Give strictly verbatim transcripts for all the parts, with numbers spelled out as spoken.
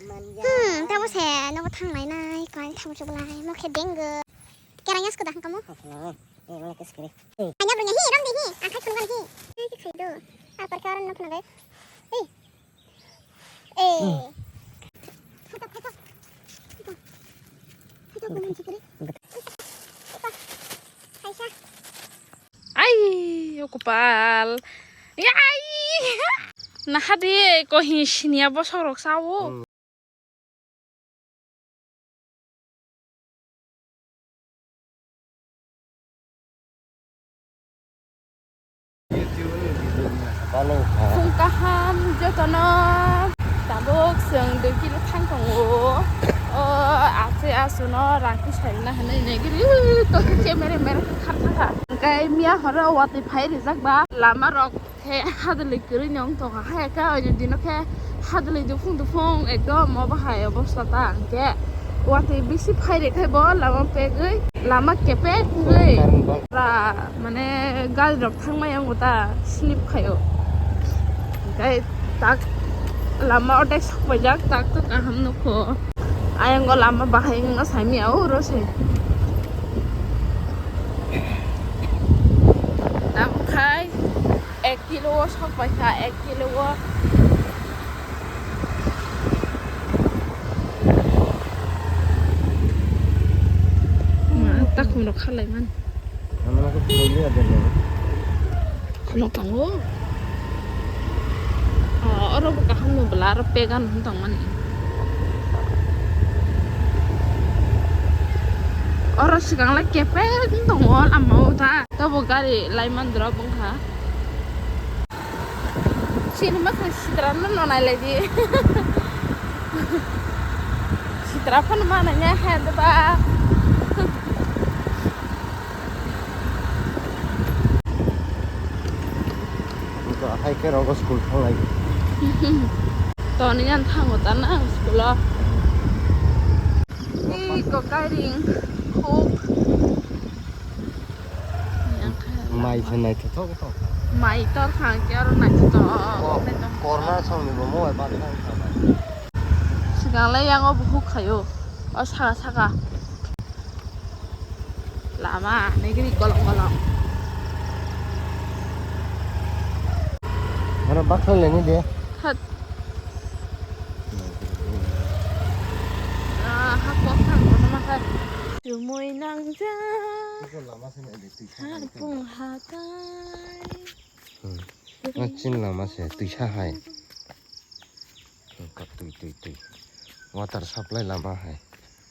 Hmm, tamo se nogo thang nai nai, koi thang chuklai, mo khe deng go. Kerang yas ko da hangkamo. Anya bro hi, rong di hi, athai thun gan hi. Ai ki khai do. Apar karan no khna gai. Ei. Eh. Ai, o kopal. Ai. Naha de ko hi sinia bosok rok sao. Phung kaham jotono. Tabuk chwng dui kilo thang tongo. O, ache achuno rangpi saimna hinwi negri. To khe mere mere khe kharkha kha. Hwnkhe miya horo watwi phai rijak ba lama rok. Khe hadwlwi kwrwi no wng tongkha, hai khe oini dino khe hadwlwi duphung duphung ekdom obo hai obosta ta, hwnkhe watwi bisi phairikhe bo lama pegwi lama kepek wngwi pura mane gari rok thangmaya wngo ta, slip khaio. Hwnkhe tak lama ordek sokpaijak, tak to kaham nukho. Ayang o lama bahai wngno saimaya oro se. Tabuk khai ek kilo o sok pai kha, ek kilo o. Ma, takhum rok khalai man. Ano ko pulili ada ni. Khulok tongo. O, oro bo kaham no bwla, aro pegan hwn tongmani. Oro swkang lai kepek wng tongo lama o ta. Tobo gari lai man drop wng kha. Chini mwkhang sitra no no nai lai di. Sitra phano ma nai ya hai da ba. Hai khe rogo school thanglai. Toni yan thango ta na school o. Ei ko kairing khuk. Yang khe mai se naithothok to. Mai tor kha ke aro naithothok. Ko-, corner song ni bo mo ba thang kha. Swkang le yang o buhuk khayo. O saka saka. Lama negri golong golong. Aro baksa leni de. Hat. Ah, hakok thang kono ma khai. Chumui nangjak. Iko lama se nai de twi sa hai. Harpung hatai. Hmm. Ah, chin lama se twi sa hai. Twi, twi, twi. Water supply lama hai.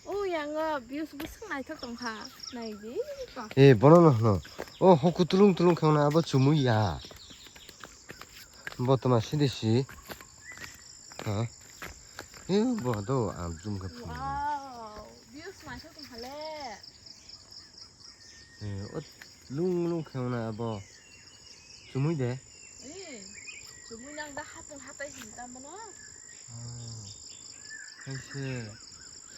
O, yang o views bwswk naithok tongkha. Naidi. Eh, bono no hwno. O, hoku tulung tulung khe hwna abo chumui ya. Bo toma sidi si. Ha? Eh, bo do, ang zoom khe phone. Wow, views naithok tongkha le. Eh, o lung lung khe hwna abo. Chumui de? Eh, chumui nang da hapung hatai hin ta mono. Ah, hai se.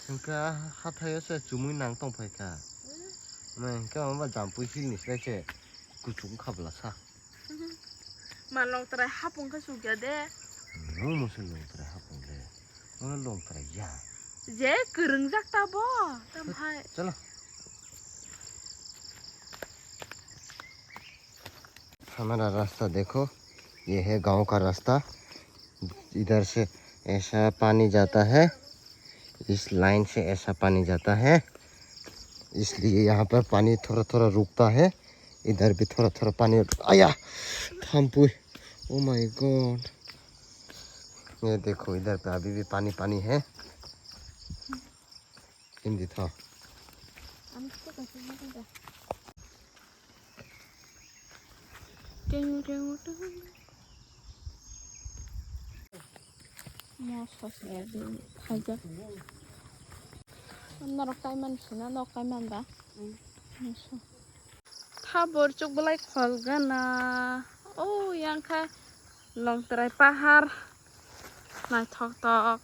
Hwnkhe ah hathaio se chumui nang tong phai kha. Hmm. Mai hwnkhe amo ba Jampui hill ni slai se kuchuk kha bwla sa. Ma longtrai hapung khe sukya de. Nung mo se longtrai hapung de. Mono longtrai ya. Je kwrwngjak ta bo. Tam hai. Chalo. हमारा रास्ता देखो, ये है गांव का रास्ता। इधर से ऐसा पानी जाता है, इस लाइन से ऐसा पानी जाता है, इसलिए यहाँ पर पानी थोड़ा थोड़ा रुकता है। इधर भी थोड़ा थोड़ा पानी। आया, थाम्पुई, ओ माय गॉड, ये देखो, इधर पे अभी भी पानी पानी है। Hindi tho. Teng teng teng. Mo sos ya di khaijak. Norok kaiman sina, norok kaiman ba? Moso. Thabor chukbolai khol gana. O yang kha Longtrai pahar. Naithok tok.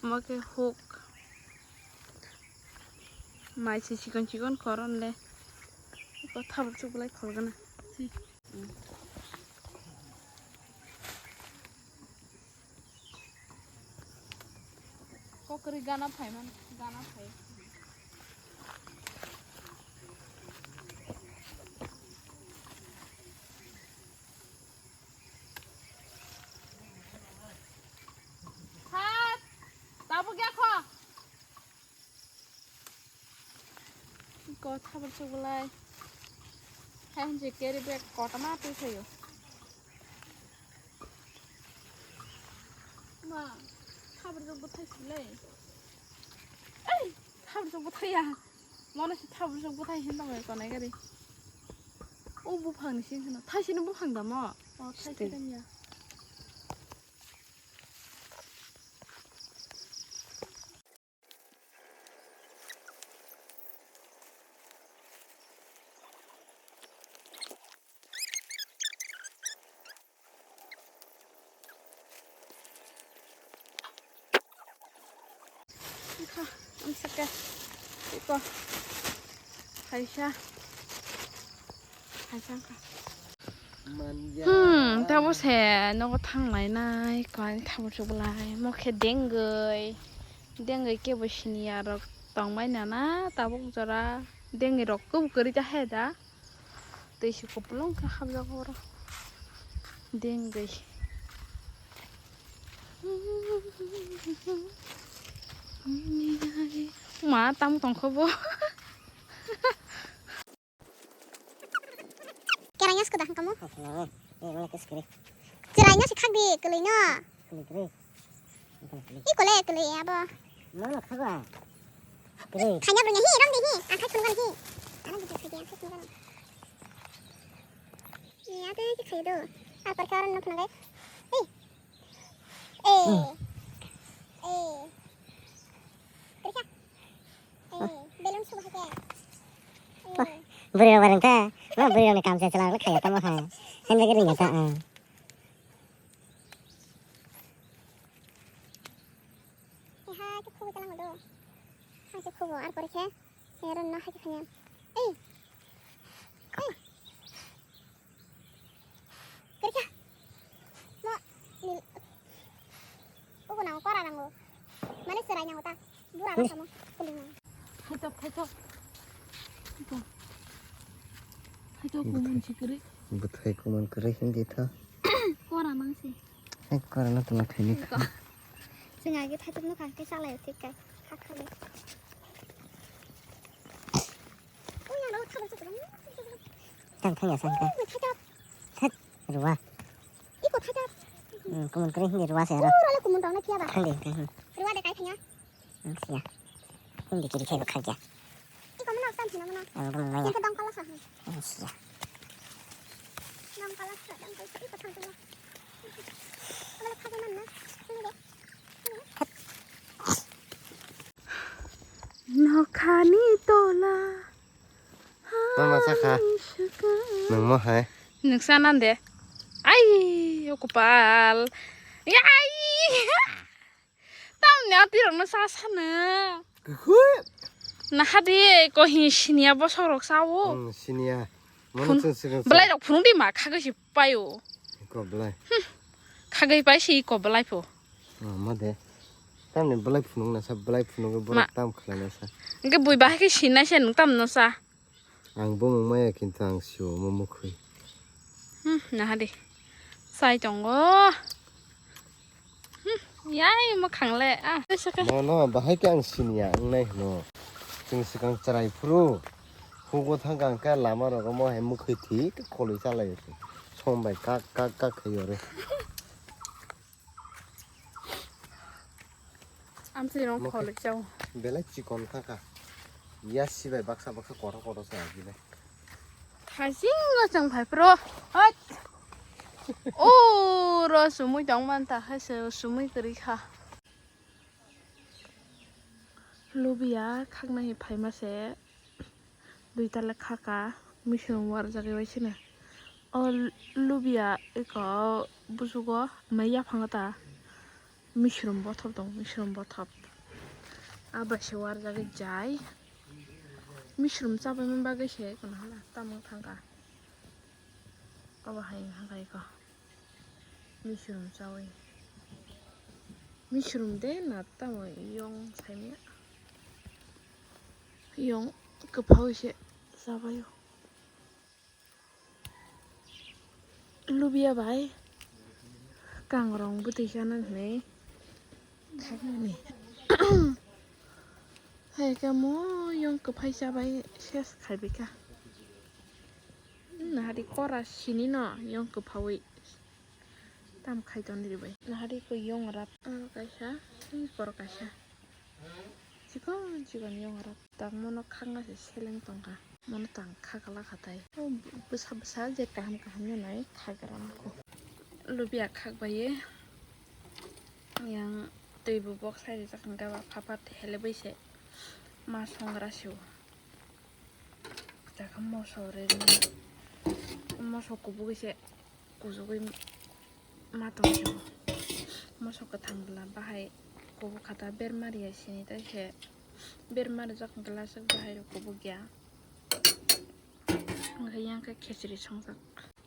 Omo khe huk. Mai se chikon chikon koron le. Eko thabuk chukbolai khol gana. Hmm. Kokri gana phaiman, gana phai. Hat, tabuk ya kho. Ko thabar chugulai. Hai hinje carry bag kotoma twi phaio. Ma, thabar jok bwthai silai. Ei, thabar jok bwthai ya. Mono si thabar jok bwthai hin tong tonai gari. O buphang ni sing khna. Thaisi ni buphang da mo. O thaisi Stay. Dan ya. Wngkha, wngkha, iko, kaisa, kaisa wngkha. Hmm, tabo se nogo thang lainai, koi tabo se bolai, mo khe dengwi, dengwi kebo siniya rok tong bai nana, tabuk jora dengwi rok kebo kwrwi ta he da. Tei se kupulung khe habjak oro. Dengwi. Ma, tam tongkho bo. Kerang yas kuda hangkamu? Oke, nang, eh, mana kes kiri? Chirai no si khak di, kwlwi no. Kwlwi, kwlwi. Iko le kwlwi abo. Mana khaga? Kwlwi. Thanya bro hi, rong di hi. Ang khai phunukgo hi. Ano video khai di, ang khai phunukgo. Ya, tu ki khai do. Apa karan no phunukgo? Ei. Ei. Ei. Kerja. Ei, balloon subo hai ke. Ei. Bwrwi rok bai rwngkha. Ma bwrwi rokni kam se chwla rok khaiya tamo ha. Hwnba khe rwngya ta ang. Hai khe khubo tala ngodo. Hai khe khubo ar pore khe. Ero no hai khe khanya. Ei. Kerja. Mo ni. Ugo nang kora nango. Mane serai nango ta. Bura ba samo. Kuling nango. Hai to, hai to. Hai to kumun si kiri. Bwthai kumun kwrwi hindi tha. Kora nang si. Hai kora no tuma khaini. Ko. Sing age thai tuk no kha ke salai thik kai. Kha kha le. Tang thang ya sang ka. Thak. Ruwa. Iko thak. Hmm, kumun kering hindi ruwa se ro. Ruwa le kumun tong na kia ba. Thang de, thang. Ruwa de kai thang ya. Hmm, sia. Hindi kiri khai ba khai ya. Iko mana tam sina mana. Ang kumun maya. Iko dong kala sa. Hmm, sia. Dong kala sa, dong kala sa. Iko thang thang ya. Iko le thak man na. Hindi de. Nokhani tola. Mama sakha. Nwng mo hai. Nwng sana de. Ai, o kopal. Ai. Tamni atirokno sa sana. Kuhui. Naha de ko hi sinia bosok rok sao. Hmm, sinia. Mono chwng chwng. Belai rok phunuk di ma khagai si paio. Ko belai. Khagai pai si ko belai pho. Oh, ma de. Tamni belai phunuk na sa, belai phunuk borok tam khlai na sa. Hingke bui bahai khe sinai se nwng tam no sa. Ang bumung maya kintu ang sio mo mukhwi. Hmm, naha di. Sai tongo. Hmm, yai mo khangle. Ah, saka. Mo no, bahai khe ang sinia, ang nai hino. Chwng swkang chwrai phuru. Hugo thang kang khe lama rogo mo hai mukhwi thik kholwi chalai. Som bai kak, kak, kak khai ore. Amsirong kholwi chao. Belai chikon kha kha. Ya sibai baksa baksa kotor kotor se agi bai. Thaising no chwng phai pro. Hot. O ro sumui tong man ta hai se sumui kwrwi kha. Lubia khaknai phaima se. Duita le khaka, misrung warjagwi bai sini. O lubia eko busugo mai yaphango ta. Misrung bothop tong, misrung bothop. Abai se warjagwi jai. Misrung chabaima bagwi se eko nahala tamung thangka. Obo hai hangka eko. Misrung chawi. Misrum de na tamo yong saimya. Yong kwphao se chabaio. Lubia bai kangrong bwtwi sana hinwi khaknani. Hai kamo yong kwphai chabai ses khaibika. Nahari kora sini no yong kwphawi. Tam khai ton ribai. Nahari ko yong rap. Oro kaisa, tei borok kaisa. Chikon chikon yong rap. Tak mono khakna se seleng tongkha. Mono tang khakla khatai. O bwsa bwsa je kaham kaham no nai khagra mokho. Lubia khakbai yang twi bo bok sai rijak hwnkhe ba phapat hele bai se ma songra se o. Taka moso re moso kubugwi se kujugwi ma tongsi o. Moso kwthang bwla bahai kubuk kha ta berma riya sini ta se berma rijak hwnkhe lasuk bahai rok kubuk ya. Hwnkhe yang khe khichiri songjak.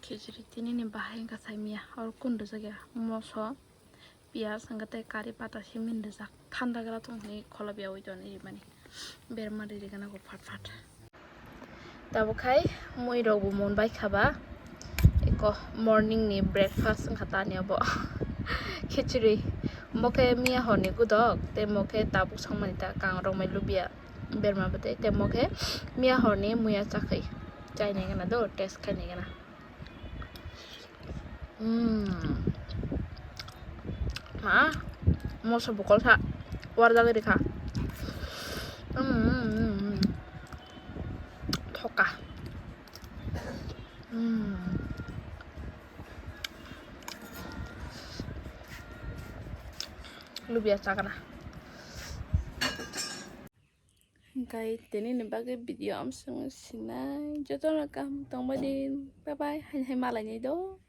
Khichiri tini ni bahai wngkha saimya oro kun rijak ya moso. Piyaj hwnkhe tei kari pata simi rijak. Thanda gra tong hinwi kholobya oi tongni rimani. Berma ri rigana go phat phat. Tabuk khai mui rok bo mon bai kha ba. Eko morning ni breakfast wngkha tani obo. Khichiri. Mo khe miya hor ni gudok tei mo khe tabuk songmani ta kang rok mai lubia berma bwtwi tei mo khe miya hor ni muya chakhwi. Chai nai gana do, test khai nai gana. Mm. Ma, moso bokol sa, warjak rikha. Mm, mm, mm, mm. Thoka. Mm. Lubia chakra. Hwnkhe tini ni bagwi video amsong sinai jotono kaham tongbai di. Bye bye, hai hai malai nai do.